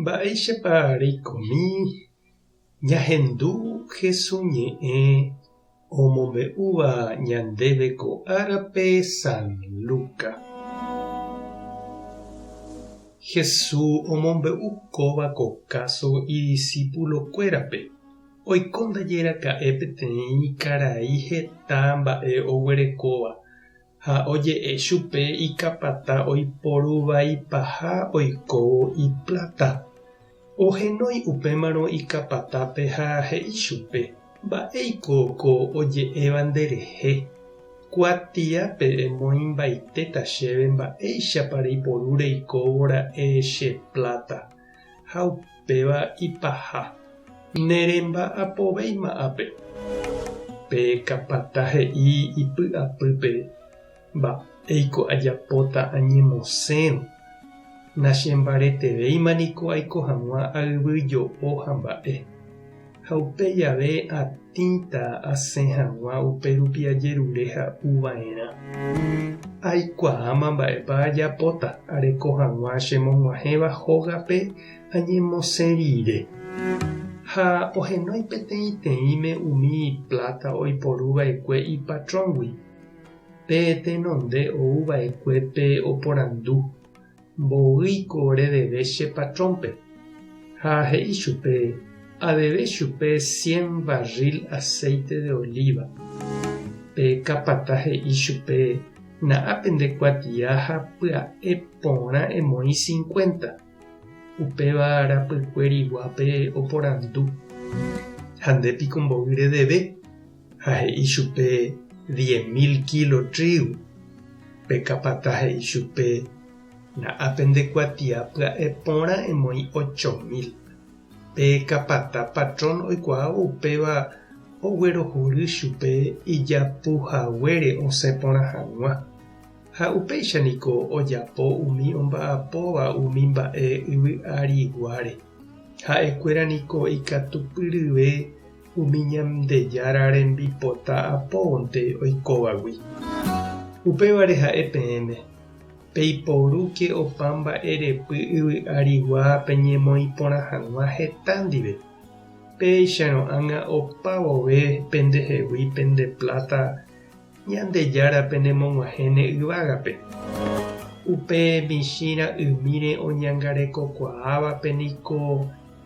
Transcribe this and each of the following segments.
Mba'éichapa reikomi ñahendu Hesu ñe'ẽ omombe'úva ñandéve ko árape San Luca? Hesu omombe'u kóva ko káso idisípulokuérape. Oiko ndaje raka'e peteĩ karai heta mba'e oguerekóva Ha oje'e chupe ikapata oiporuvaipaha oikóvo ipláta. Ohenói upémarõ ikapatápe ha he'i chupe, Mba'éiko ko oje'éva nderehe? Kuatiápe emoĩmbaitéta chéve mba'éichapa reiporu reikóvo ra'e che pláta. Ha upéva ipaha. Neremba'apovéima ápe. Pe kapata he'i ipy'apýpe, Mba'éiko ajapóta añemosẽrõ? Nachembaretevéima niko aiko hag̃ua ayvyjo'o ha mba'e. Ha upe jave atĩta asẽ hag̃ua upérupi ajerure ha'u va'erã. Aikuaáma mba'épa ajapóta areko hag̃ua chemog̃uahẽva hógape añemosẽ rire. Ha ohenói peteĩteĩme umi pláta oiporu va'ekue ipatróngui. Pe tenonde ou va'ekuépe oporandu, Mboýiko redeve che patrónpe? Ha he'i chupe, Adeve chupe cien varríl aséite de olíva. Pe kapata he'i chupe, Na'a pende kuatia ha pya'e porã emoĩ cincuenta. Upéva rapykueriguápe oporandu, Ha nde piko mboy redeve? Ha he'i chupe, Diez mil kílo trígo. Pe kapata he'i chupe, Na'a pende kuatia pya'e porã emoĩ ocho mil. Pe kapata patrón oikuaávo upéva oguerohory chupe ijapu haguére osẽ porã hag̃ua. Ha upéicha niko ojapo umi omba'apóva umi mba'e yvy ariguáre. Ha'ekuéra niko ikatupyryve umi Ñandejára rembipota apóvonte oikóvagui. Upévare ha'e peẽme, Peiporúke opa mba'erepy yvy arigua peñemoĩ porã hag̃ua heta ndive. Péicharõ ág̃a opa vove pendehegui pende pláta Ñandejára penemog̃uahẽne yvágape. Upe michĩ ra'ymíre oñangarekokuaávape niko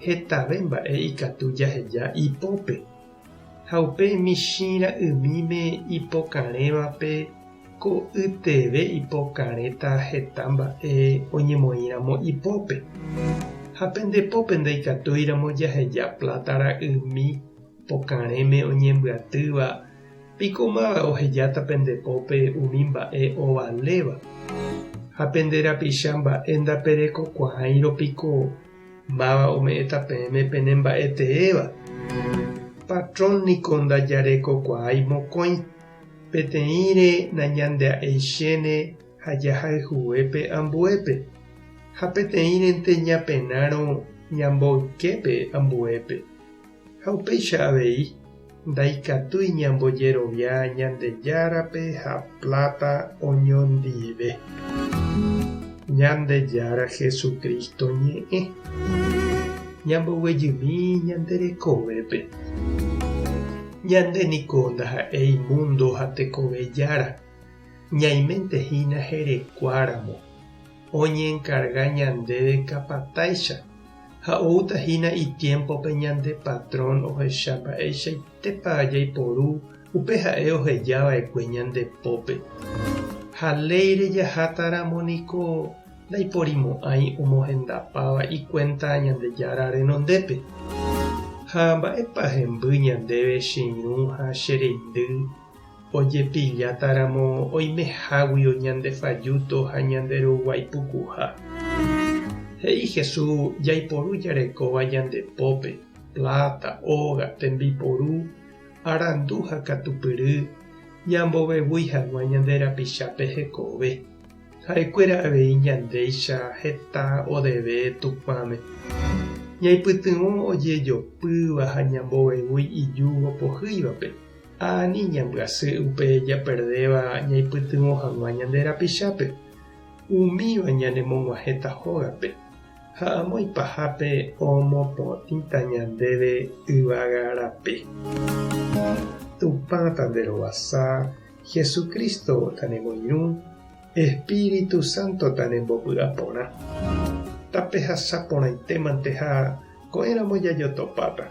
hetave mba'e ikatu jaheja ipópe. Ha upe michĩ ra'ymíme ipokarẽvape ko'yteve ipokarẽta heta mba'e oñemoĩramo ipópe. Ha pende pópe ndaikatúiramo jaheja pláta ra'ymi pokarẽme oñembyatýva, Piko máva ohejáta pende pópe umi mba'e ovaléva? Ha pende rapicha mba'e ndaperekokuaáirõ piko máva ome'ẽta peẽme pene mba'e teéva? Patrón niko ndajarekokuaái mokõi, peteĩre nañandea'eichéne ha jahayhuve pe ambuépe, ha peteĩrente ñapenárõ ñamboyke pe ambuépe. Ha upéicha avei, ndaikatúi ñambojerovia Ñandejárape ha pláta oñondive. Ñandejára Jesucristo ñe'ẽ. Ñamboguejymi ñande rekovépe. Ñande niko ndaha'éi múndo ha tekove jára, ñaiménte hína herekuáramo, oñenkarga ñandéve kapatáicha. Ha oúta hína itiémpope ñande patrón ohecha mba'eichaitépa jaiporu upe ha'e oheja va'ekue ñande pópe. Ha léire jaháta ramo niko ndaiporimo'ãi omohendapáva ikuénta Ñandejára renondépe. Ha mba'épa hemby ñandéve che irũ ha che reindy ojepilláta ramo oimeháguio ñande fajúto ha ñande ruguái pukuha. He'i Jesús jaiporu jarekóva ñande pópe, pláta, óga, tembiporu, arandu ha katupyry, ñambovevúi hag̃ua ñande rapichápe hekove. Ha'ekuéra avei ñandéicha heta odeve Tupãme. Ñaipytyvõ ojejopýva ha ñambovevúi ijúgo pohýivape. Ani ñambyasy upe japerdéva ñaipytyvõ hag̃ua ñande rapichápe, umíva ñanemog̃uahẽta hógape. Ha amo ipahápe omopotĩta ñandéve yvága rape. Tupã tanderovasa, Jesucristo tanemoirũ, Espíritu Santo tanembopy'aporã. Tapehasa porãitémante ha ko'ẽramo jajotopáta.